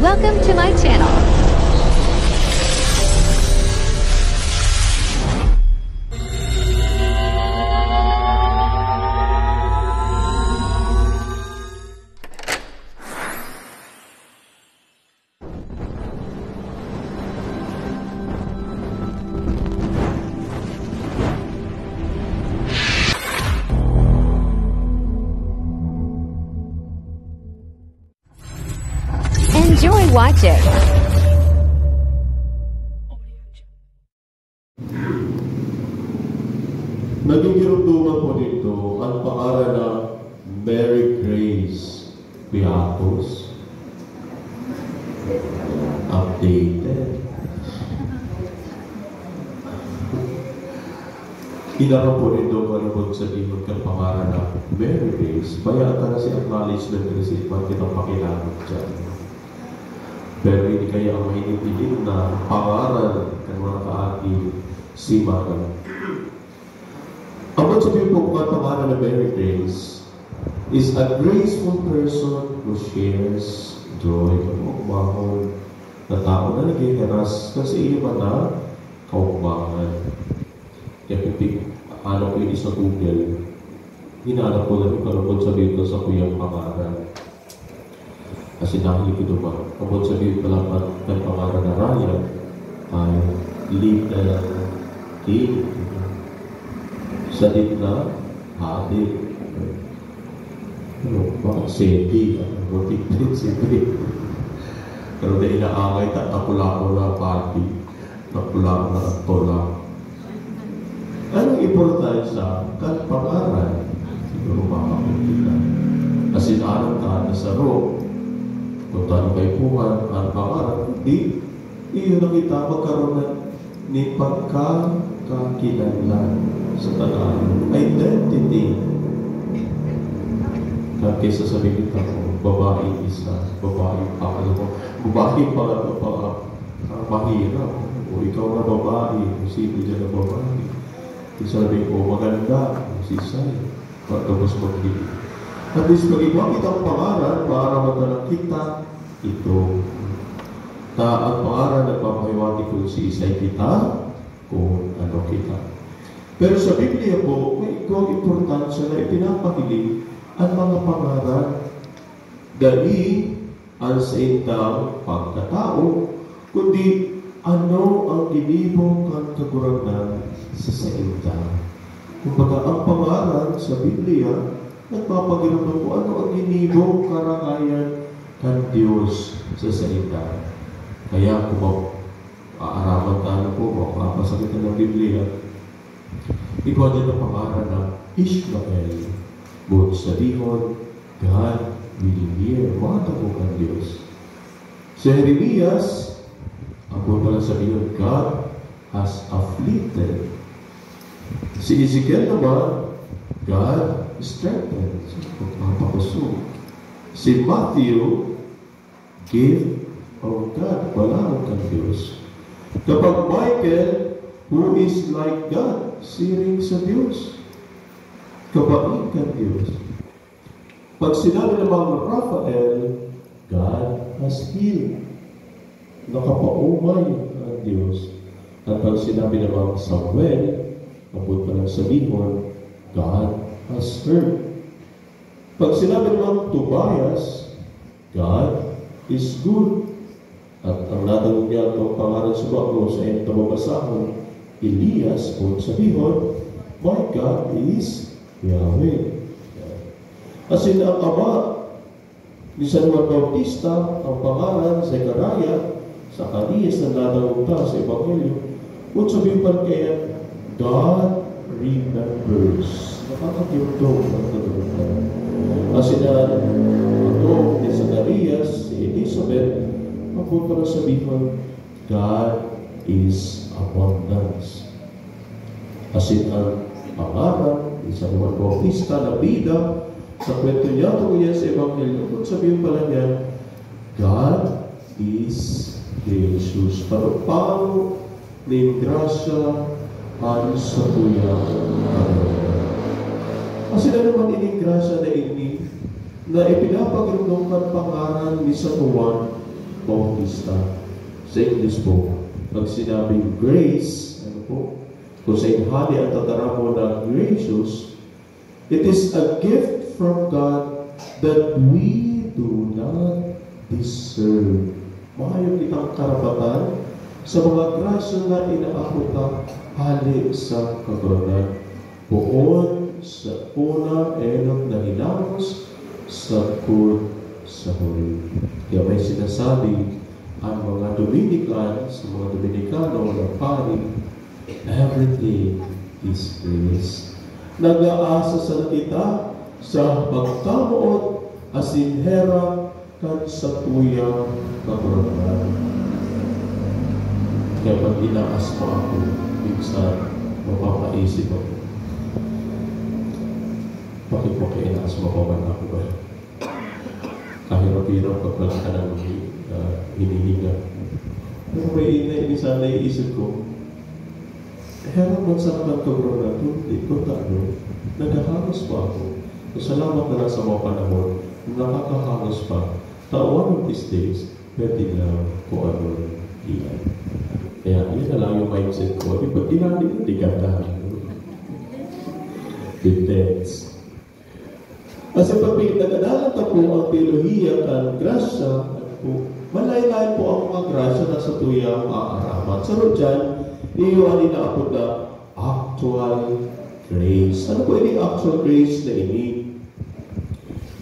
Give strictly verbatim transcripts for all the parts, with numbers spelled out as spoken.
Welcome to my channel. Enjoy watching. Nagigiromdoman po dito ang pangaran na Mary Grace Piatos. Updated. Inarapo nindo kung ano po sabihon kan pangaran na Mary Grace. Bayaan ta na si acknowledgement receipt, ba't kita pakilala dyan? Pero hindi kaya ang mahiling-hiling na pangaran kan mga kaagi si Manang. Ang pagsabi po kan pangaran na Mary Grace is a graceful person who shares joy. Ang mahal na tao na naghihiras kasi iyo man na kaugmahan. Kaya kung pi-, ano ko yung sa Google, hinanap ko lang yung kalungkot sa Biblia sa kuyang pangaran. Kasi nahili ko duman. Kabot sa Biblia pala kan, kan pangaran na Ryan ay little king. Sa gitna, hati. Ano, bakit sedi? Ano, buti prinsipe. Pero na inaangay, ta-, tapula ko na party. Tapula ko na tola. Anong importansya kan pangaran? Siguro makakapit kita. Kasi aram ta na saro, kung taano kaipuhan ang pangaran, kundi iyo na kita magkaroon na nin pagkakakilanlan sa Tagalog. Identity. Kaya kaysa sabihin kita ko, babae isa, babae pa, ano ko, babae pa, ano pa, ah, mahirap. O ikaw na babae, kung sino dyan na babae. Isabi ko, maganda, kung sisay. Pagkabos magdili. At least, pag-igwa kitang pangaran, para matanang kita, ito. Ta ang pangaran nagpapahiwati kung siisay kita, kung ano kita. Pero sa Biblia po, may igwang importansya na ipinapahiling ang mga pangaran. Dai ang saindang pagkatao, kundi ano ang ginibo kan Kagurangnan sa sainda. Kumbaga, ang pangaran sa Biblia nagpapagiramdam kung ano ang ginibo, karangayan kan Dios sa sainda. Kaya kung ma-, aaraman tayo po, mapapasa kita ng Biblia, igwa dyan ang pangaran na Ishmael. Boot sabihon, God will hear. Matabo kan Dios. Si Jeremias, ang boot palang sabihon, God has afflicted. Si Ezekiel naman, God strengthens. Magpapakusog. Si Matthew, gift of God. Balaog kan Dios. Kapag Michael, who is like God, siring sa Dios. Kabaing kan Dios. Pag sinabi namang Raphael, God has healed. Nakapaumay ang Dios. At pag sinabi namang Samuel, ang boot palang sabihon, God has heard. Pag sinabi namang Tobias, God is good. At ang nadangog niyatong pangaran sa bako, sainda ta babasahon, Elias, boot sabihon, My God is Yahweh. Asin ang ama ni San Juan Bautista, ang pangaran, Zechariah, Zacarias na nadangog ta sa Ebanghelyo, boot sabihon pa kaiyan, God remembers. Nakakagiromdom, nakakagiromdom. Asin an apo ni Zacarias, si Elizabeth, ang boot palang sabihon, God is abundance. Asin an pangaran ni San Juan Bautista na bida, sa kwento niya tungkol niya sa Ebanghelyo, boot sabihon pala niya, God is gracious. Paro-paro nin grasya an satuyang Kagurangnan. Asin ano man ining grasya na ini na ipinapaginomdom kan pangaran ni San Juan Sa English po, pag sinabing grace, ano po? Kung sa inghali ang tataramon na gracious, it is a gift from God that we do not deserve. Mayo kitang karapatan sa mga grasya na inaako ta hali sa Kagurangnan. Poon sa una enot na hinamos, sagkod sa huli. Kaya may sinasabi ang mga Dominican sa mga Dominikano na pari, "Everything is grace." Nag-aasa sana kita sa pagkamoot asin herak kan satuyang Kagurangnan. Kaya pag inaas pa ako, minsan mapapaisip ako, "Bakit mo kaya inaas mo pa man ako ba?" Kahirap-hirap kapag ka nang, ah, hinihinga. Pero may ina-, minsan naiisip ko, "Herak man sana kan Kagurangnan, kundi kung ano, naghahangos pa ako." Pasalamat na lang sa mga panahon na nakakahangos pa. Ta one of these days, pwede na kung ano iyan. Kaya yun na lang yung mindset ko. Di ba, di natin, di ganda. Depends. Kasi pag may nagadalan ta po ang teolohiya kan grasya, ano po, malain-lain po ang mga grasya na satuyang maaaraman. Sa dyan, iyo an inaapod na actual grace. Ano po ini actual grace na ini?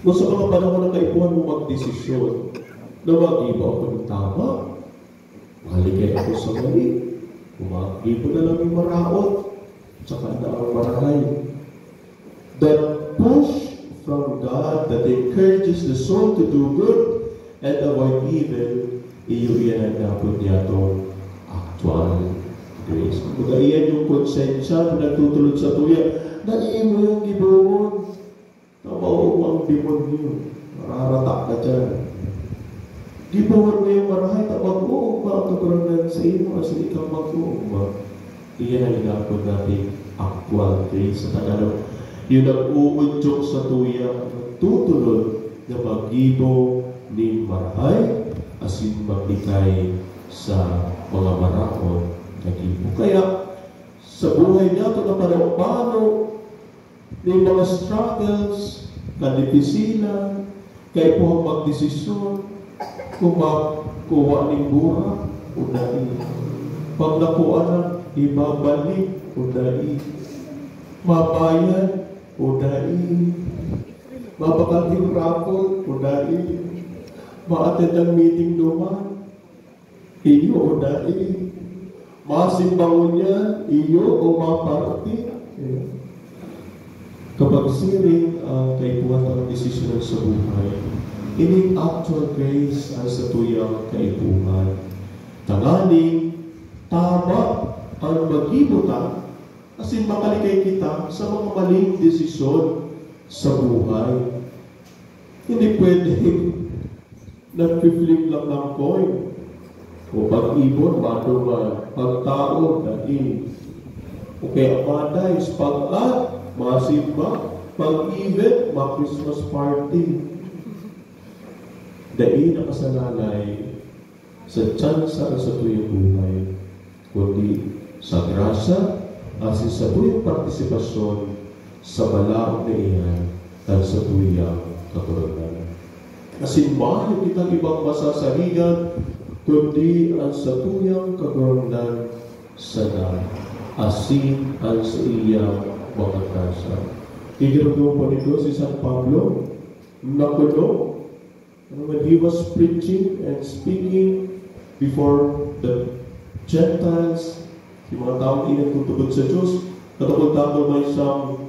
Kung sa mga panahon na kaipuhan mo magdesisyon na mag-iba ako ng tama, maligay ako sa mali, o mag-iba na lang yung maraot, tsaka na ang marahay. That push from God that encourages the soul to do good and avoid evil, iyo iyan ang inapod niya itong actual grace. Kumbaga, iyan yung konsensya na nagtutulod sa tuya na imo yung gibohon. Tama, oo, ang demonyo. Mararatak ka dyan. Gibohon mo yung marahay, ta mag-uugma ang Kagurangnan sa imo, asin ikaw mag-uugma. Iyan ang inapod natin actual grace sa Tagalog. Yung nag-uudyok sa tuya, nagtutulod na maggibo nin marahay, asin maglikay sa mga maraot na gibo. Kaya, sa buhay niya, ito na pano-pano, may mga struggles, kadipisilan, kaipuhan magdesisyon, kung makuha ning burak o dai. Pag nakuha na, ibabalik o dai. Mabayad o dai. Mabakal yung raffle o dai. Ma-attend ang meeting duman. Iyo o dai. Masimbangon niya, iyo o maparte. Kapag siring ang kaipuhan ng desisyon sa buhay, ining actual grace ang satuyang kaipuhan. Tanganing tama ang magibo ta, asin makalikay kita sa mga maling desisyon sa buhay. Hindi pwede nagpi-flip lang ng coin. O pag-ibon, maduman. Pagtaon, dai. O kaya ma-dice, pag-add, masimba. Pag-event, ma-Christmas party. Dai nakasalalay sa tsansa na satuyang buhay, kundi sa grasya asin satuyang partisipasyon sa balaog na iyan kan satuyang Kagurangnan. Asin mayo kitang ibang masasarigan kundi an satuyang Kagurangnan sana asin an saiyang mga grasya. Igiromdom po nito si San Pablo, nakulong, ano, when he was preaching and speaking before the Gentiles, yung mga taong di nagtutubod sa Diyos, katakot-takot may siyang,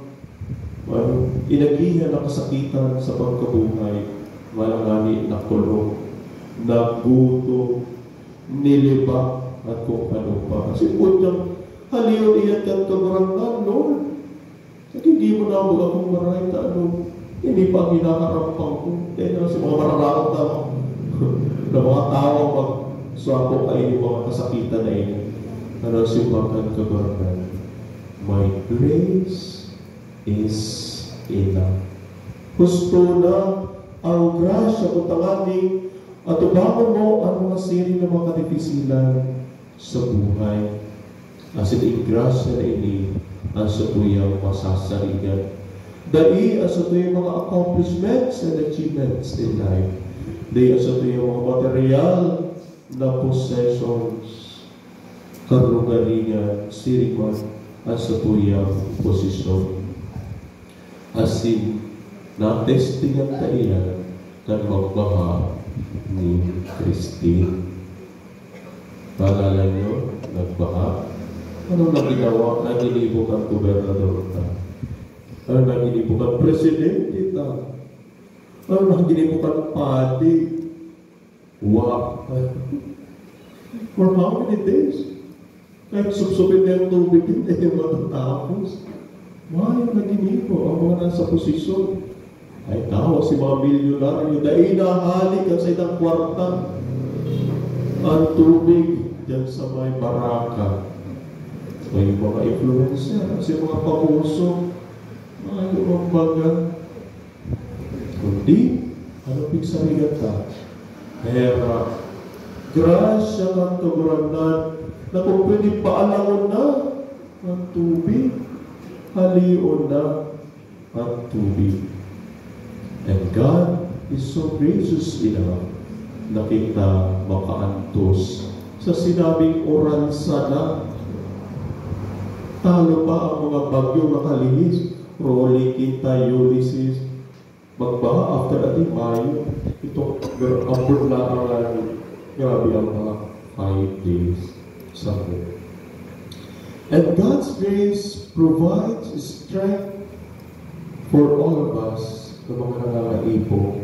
ano, inagihan na kasakitan sa pagkabuhay, malangani, nakulong, nagutom, nilibak, at kung ano pa. Kasi po niyang halion iyan kan Kagurangnan, Lord, Naggigibo na ako, akong marahay ta, ano, hindi pa ang hinaharapan ko. Dahil na si mga mararaot na, na mga tao ang magswapo kayo yung mga kasakitan na ini. Ano, simbag kan Kagurangnan. My grace is enough. Husto na ang grasya ko tanganing atubangon mo ang mga sira mga kadifisilan sa buhay. Asin in grasya na ini an satuyang masasarigan. Dai an satuyang mga accomplishments and achievements in life. Dai an satuyang mga material na possessions, karugaringan, siring man an satuyang posisyon. Asin natestingan ta iyan kan magbaha ni Christine. Naalala niyo, nagbaha. Ano na ginawa, na ginibo kan gobernador ta? Ano na ginibo kan presidente ta? Ano na ginibo kan padi? Wow! For how many days? Kahit supsupin na yung tubig, hindi matatapos. Wow, yung naginibo, ang mga nasa posisyon. Ay, tao, si mga milyonaryo, dai nahali kan saindang kwarta. Ang tubig, dyan sa may baraka. So, yung mga influencer, si mga pamuso, mga yung mga Kundi, ano pigsarigan ta? Hera, grasya kan Kagurangnan na kung pwede paalangon na ang tubig, halion na ang tubig. And God is so gracious enough na kita makaantos sa sinabing oral sana. Talo pa ang mga bagyong nakalihis, Rolly, Quinta, Ulysses, magbaha after a day, Mayo. Ito, pero abot na ang ano, grabe ang mga five days sa mo. And God's grace provides strength for all of us na mga nangangaipo.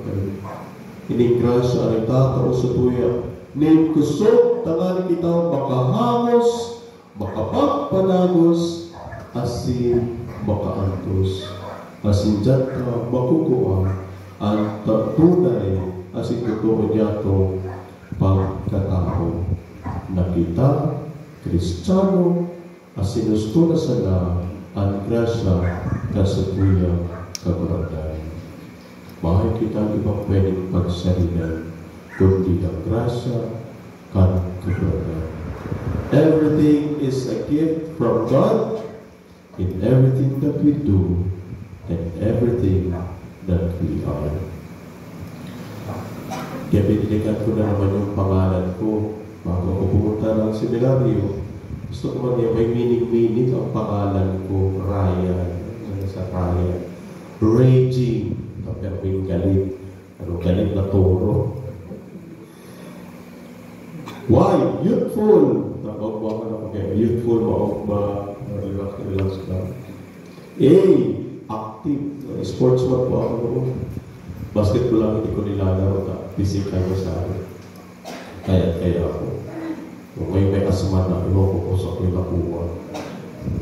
Ining grasya ang nagtatao sa tuya. Nin kusog, tanganing kita makahangos, makapagpadagos, asin makaantos. Asin diyan ta makukua an tatunay asin totoo niyatong pagkatao, na kita, Kristiyano, asin husto na sana an grasya kan satuyang Kagurangnan. Mayo kitang ibang pwedeng pagsarigan, kundi ang grasya kan Kagurangnan. Everything is a gift from God in everything that we do and everything that we are. Kaya binilikan ko na naman yung pangalan ko bago ako pumunta ng seminaryo. Gusto ko man may meaning-meaning ang pangalan ko, Ryan. Ano sa Ryan? Raging. Pero may galit. Ano, galit na toro. Why? Youthful. Nakaugma ka na pag youthful, maugma, relax, relax ka. A, active. Sportsman po ako noon. Basketball lang hindi ko nilalaro. Ta, physical masyado. Kaya, kaya ako. Kung may, may asma na, loko ko sa ako'y nakuha.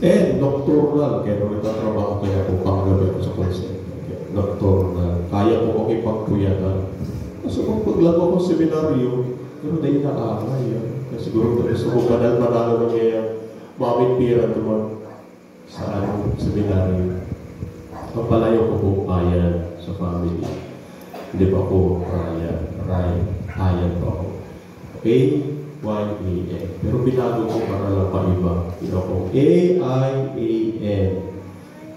Eh, nocturnal. Kaya nung nagtatrabaho kaya ako, panggabi ako sa call center. Kaya nocturnal. Kaya ko makipagpuyanan. Kaso kung paglako ako sa seminaryo, pero dahil nakaangay yan. Kaya siguro gusto ko banal-banal na kaya mamit pira naman sa ano, seminaryo. Papalayo ko po kaya sa family. Hindi pa ako Ryan. Ryan. Ryan pa ako. A Y A N. Pero binago ko para lang paiba. Hindi ako A I A N.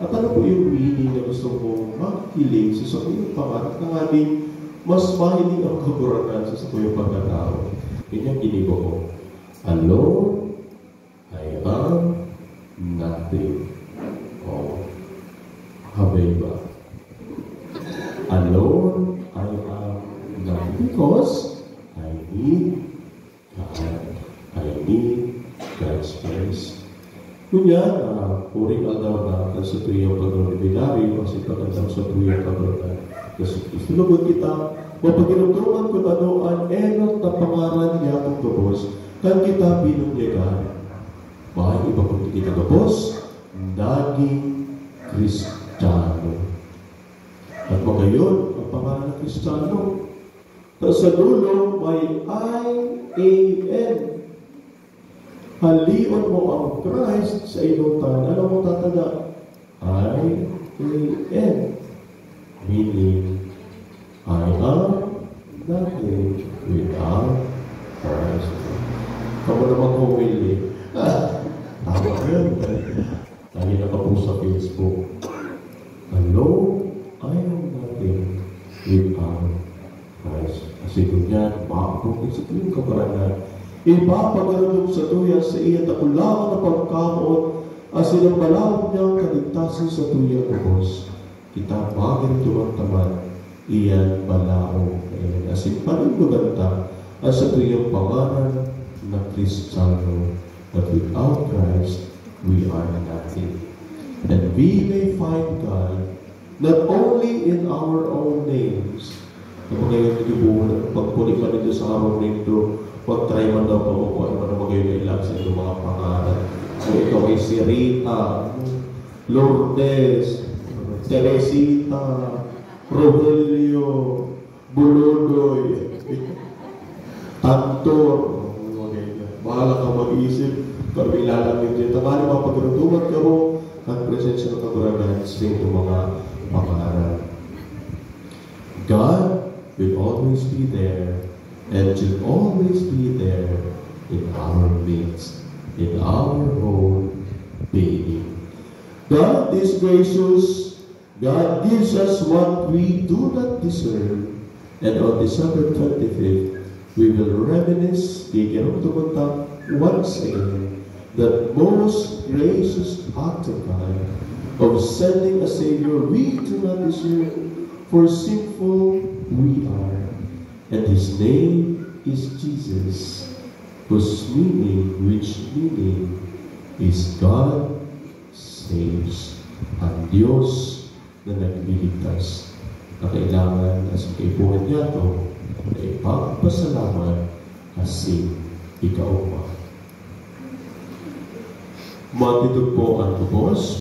At ano po yung meaning na gusto kong magkiling sa sakuyang pangarap na nga din mas mahiling ang kaguranan sa sakuyang pagkatao? Yun yung ginibo ko. Alone, I am nothing. Oh, habay ba? Alone, I am nothing because I need God. I need God's grace. Ngunyan, ah, puring aldaw na kan satuyang pagnobilyaryo, asin pag-andam sa satuyang Kagurangnan na si Cristo. Lugod kita, mapagiromdoman kun ano an enot na pangaran niyatong gabos kan kita binunyagan. Mayo iba kundi kita gabos, naging Kristiyano. At magayon, ang pangaran na Kristiyano. Ta sa dulo, may I A N. Halion mo ang Christ sa inutan. Ano mo tatada? I A N. Meaning, I am nothing without Christ. Mag-homily. Ah, tama yun. Lagi nakapost sa Facebook. Alone, I am nothing without Christ. Kasi ngunyan, maabot ni sa tuyong kagurangnan. Ipapagaragob sa tuya sa iya dakulang na pagkamoot, asin ang balaog niyang kaligtasan sa tuyang gabos. Kita magin tumantaman iyan balaog na iyan. Asin panindogan ta, at sa tuyang pangaran na Kristiyano, that without Christ, we are nothing. And we may find God not only in our own names. Ang mga yun, medyo buwan, pagpuli man nito sa araw nito, pag-try man daw, pag-upo, ano man ang mga yun, ilag sa inyong mga pangalan. Kung ikaw ay si Rita, Lourdes, Teresita, Rogelio, Buludoy, Tantor, mga ganyan. Bahala ka mag-isip, pero ilalang ninyo. Tangali, mga pagrutuman ka mo, ang presensya ng Kagurangnan sa inyong mga pangalan. God will always be there and will always be there in our midst, in our whole being. God is gracious. God gives us what we do not deserve. And on December twenty-fifth, we will reminisce, gigirong tumuntang once again, that most gracious act of God of sending a Savior we do not deserve, for sinful we are. And His name is Jesus, whose meaning, which meaning is God saves. Ang Diyos na nagliligtas, na kailangan na sa kaipuhan niya to, na ipagpasalamat asin ikaogma. Matitog po ang tubos.